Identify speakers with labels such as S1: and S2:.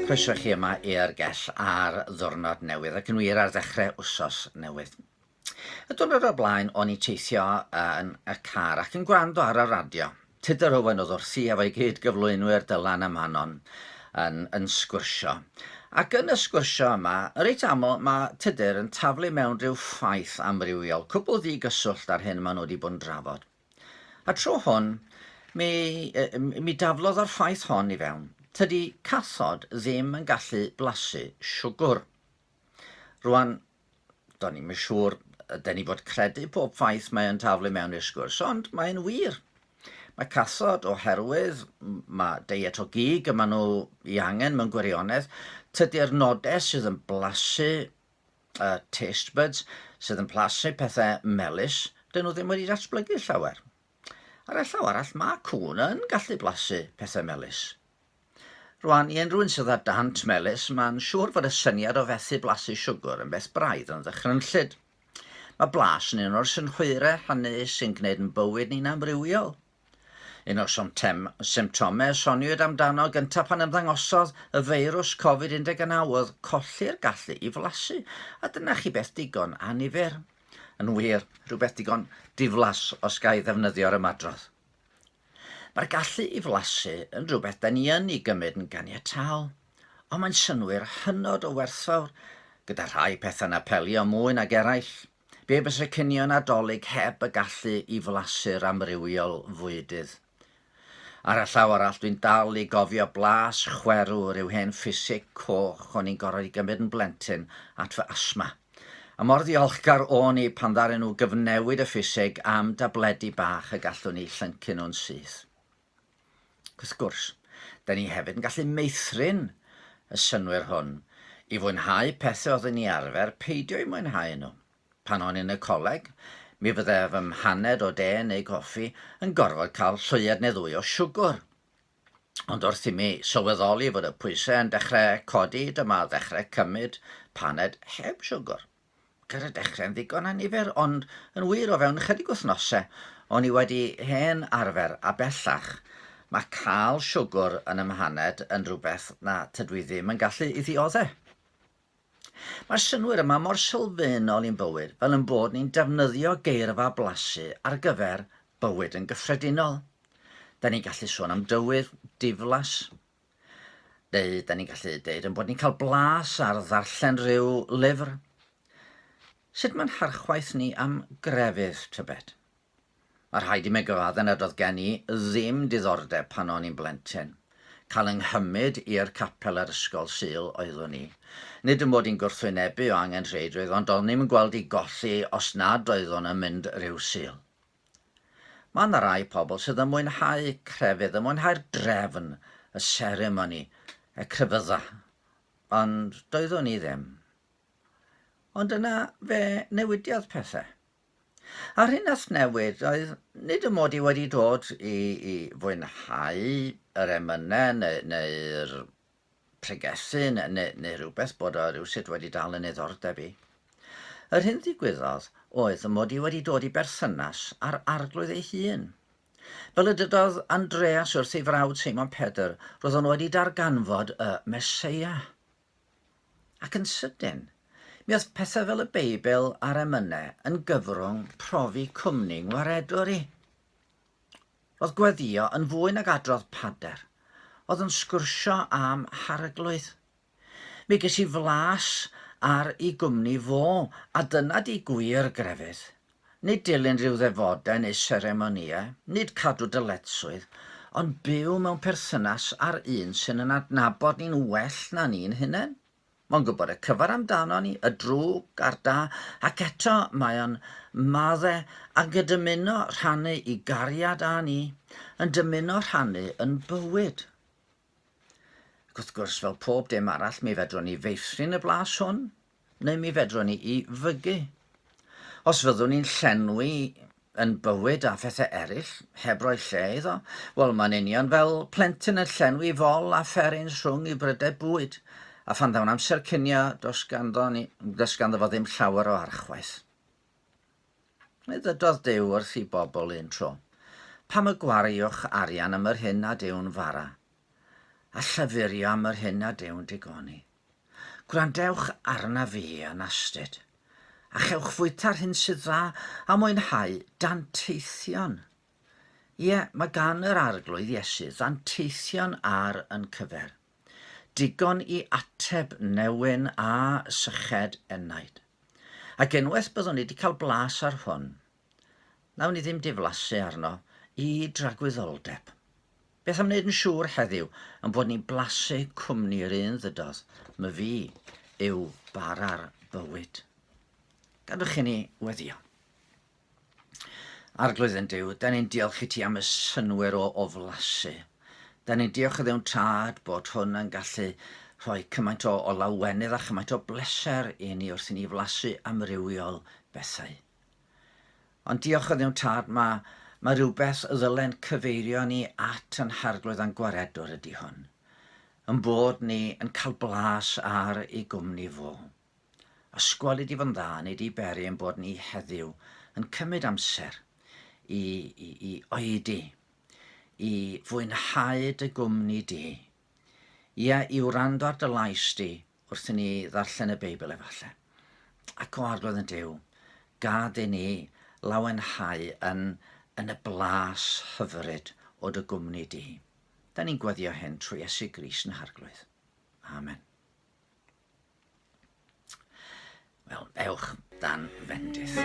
S1: Croeso chi yma i'r gell ar ddwrnod newydd ac yn wir ar ddechrau wsos newydd. Y diwrnod o'r blaen o'n i'n teithio yn y car ac yn gwrando ar y radio. Tudur Owen oedd wrthi efo'i gyd gyflwynwyr Dylan a Manon yn, yn sgwrsio. Ac yn y sgwrsio yma, yn reit aml, mae Tudur yn taflu mewn rhyw ffaith amrywiol, cwbl ddi-gyswllt ar hyn maen nhw wedi bod yn drafod. A tro hwn, mi, mi daflodd o'r ffaith hon i fewn. Tydi cathod ddim yn gallu blasu siwgwr. Rwan, do'n i'm yn siŵr yden ni fod credu pob ffaith mae o'n taflu mewn i'r sgwrs, ond mae'n wir. Mae cathod, oherwydd mae deiet o gig y maen nhw i angen mewn gwirionedd, tydi'r nodau sydd yn blasu uh, taste buds, sydd yn plasu pethau melys, dyn nhw ddim wedi datblygu llawer. Ar y llaw arall, mae cŵn yn gallu blasu pethau melys. Rwan, i unrhyw un sydd â dant melys, mae'n siŵr fod y syniad o fethu blasu siwgr yn beth braidd yn ddychrynllyd. Mae blas yn un o'r synhwyrau hynny sy'n gwneud yn bywyd ni'n amrywiol. Un o'r symptomau y soniwyd amdano gyntaf pan ymddangosodd y feirws Covid-19 oedd colli'r gallu i flasu, a dyna chi beth digon annifyr. Yn wir, rhywbeth digon diflas os ga i ddefnyddio'r ymadrodd. Mae'r gallu i flasu yn rhywbeth da ni yn ei gymryd yn ganiataol, ond mae'n synnwyr hynod o werthfawr, gyda rhai pethau'n apelio mwy nag eraill. Be byse cinio Nadolig heb y gallu i flasu'r amrywiol fwydydd? Ar y llaw arall, dwi'n dal i gofio blas chwerw rhyw hen ffisig coch o'n i'n gorfod ei gymryd yn blentyn at fy asthma. A mor ddiolchgar o'n i pan ddaru nhw gyfnewid y ffiseg am dabledi bach y gallwn i llyncu nhw'n syth. Ac wrth gwrs, da ni hefyd yn gallu meithrin y synnwyr hwn i fwynhau pethau oedden ni arfer peidio eu mwynhau nhw. Pan o'n i'n y coleg, mi fydde fy mhaned o de neu goffi yn gorfod cael llwyed neu ddwy o siwgr. Ond wrth i mi sylweddoli fod y pwysau yn dechrau codi, dyma ddechrau cymryd paned heb siwgr. Gyda dechrau'n ddigon annifyr, ond yn wir o fewn ychydig wythnosau o'n i wedi hen arfer a bellach mae cael siwgr yn 'y mhaned yn rhywbeth na tydw i ddim yn gallu i ddiodde'. Mae'r synnwyr yma mor sylfaenol i'n bywyd fel ein bod ni'n defnyddio geirfa blasu ar gyfer bywyd yn gyffredinol. Da ni'n gallu sôn am dywydd diflas, neu da ni'n gallu deud ein bod ni'n cael blas ar ddarllen rhyw lyfr. Sut mae'n harchwaith ni am grefydd, tybed? Mae rhaid i mi gyfadde nad oedd gen i ddim diddordeb pan o'n i'n blentyn. Cael 'y nghymryd i'r capel a'r ysgol Sul oeddwn i. Nid 'y mod i'n gwrthwynebu o angenrheidrwydd ond o'n i'm yn gweld i golli os nad oeddwn yn mynd rhyw Sul. Mae 'na rai pobl sydd yn mwynhau crefydd, yn mwynhau'r drefn, y seremoni, y crefydda. Ond doeddwn i ddim. Ond yna fe newidiodd pethau. A'r hyn nath newid oedd nid y mod i wedi dod i, i fwynhau yr emynau neu, neu'r pregethu neu, neu, neu rhywbeth bod o rhywsut wedi dal yn niddordeb i. Yr hyn ddigwyddodd oedd y mod i wedi dod i berthynas â'r arglwydd ei hun. Fel y dydodd Andreas wrth ei frawd Seimon Pedr, roedd o'n wedi darganfod y Meseia. Ac yn sydyn, mi oedd pethau fel y Beibl a'r emynau yn gyfrwng profi cwmni ngwaredwr i. Roedd gweddïo yn fwy nag adrodd pader. Oedd yn sgwrsio am harglwydd. Mi ges i flas ar i gwmni fo, a dyna di gwir grefydd. Nid dilyn rhyw ddefodau neu seremonïau, nid cadw dyletswydd, ond byw mewn perthynas â'r un sy'n yn adnabod ni'n well na ni'n hunain. Mae'n gwybod y cyfan amdano ni, y drwg a'r da, ac eto mae o'n madde ac yn dymuno rhannu i gariad â ni, yn dymuno rhannu yn bywyd. Ac wrth gwrs, fel pob dim arall, mi fedrwn ni feithrin y blas hwn, neu mi fedrwn ni i fygu. Os fyddwn ni'n llenwi yn bywyd â phethau eraill, heb roi lle iddo, wel, mae'n union fel plentyn yn llenwi fol a fferins rhwng i brydau bwyd, a phan ddaw'n amser cinio, does ganddo, ni, does ganddo fo ddim llawer o archwaeth. Mi ddydodd Duw wrth i bobl un tro, Pam y gwariwch arian am yr hyn nad yw'n fara? a llyfurio am yr hyn a Duw'n digoni. Gwrandewch arna fi yn astud, a chewch fwyta'r hyn sydd dda a mwynhau danteithion. Ie, mae gan yr Arglwydd Iesu ddanteithion ar yn cyfer. Digon i ateb newyn a syched enaid. Ac unwaith byddwn ni wedi cael blas ar hwn, Wnawn ni ddim diflasu arno i dragwyddoldeb. Beth am wneud yn siŵr heddiw yn bod ni'n blasu cwmni yr un ddydodd, my fi yw bara'r bywyd. Gadwch i ni weddio. Arglwydd yn Duw, da ni'n diolch i ti am y synnwyr o, o flasu. Da ni'n diolch o ddewn tad bod hwn yn gallu rhoi cymaint o, o lawenydd a chymaint o bleser i ni wrth i ni flasu amrywiol bethau. Ond diolch o Dduw Tad, mae, mae rhywbeth y ddylen cyfeirio ni at yn Harglwydd a'n Gwaredwr ydy hwn. Yn bod ni yn cael blas ar ei gwmni fo. Ysgwel i di fod yn dda, neu di beri yn bod ni heddiw yn cymryd amser i, i, i oedi, i fwynhau dy gwmni di. Ia, i wrando ar dy lais di wrth i ni ddarllen y Beibl efallai. Ac o Arglwydd yn Duw, gad i ni lawenhau yn, yn y blas hyfryd o dy gwmni di. Da ni'n gweddio hyn trwy Iesu Grist yn Harglwydd. Amen. Wel, ewch dan fendith.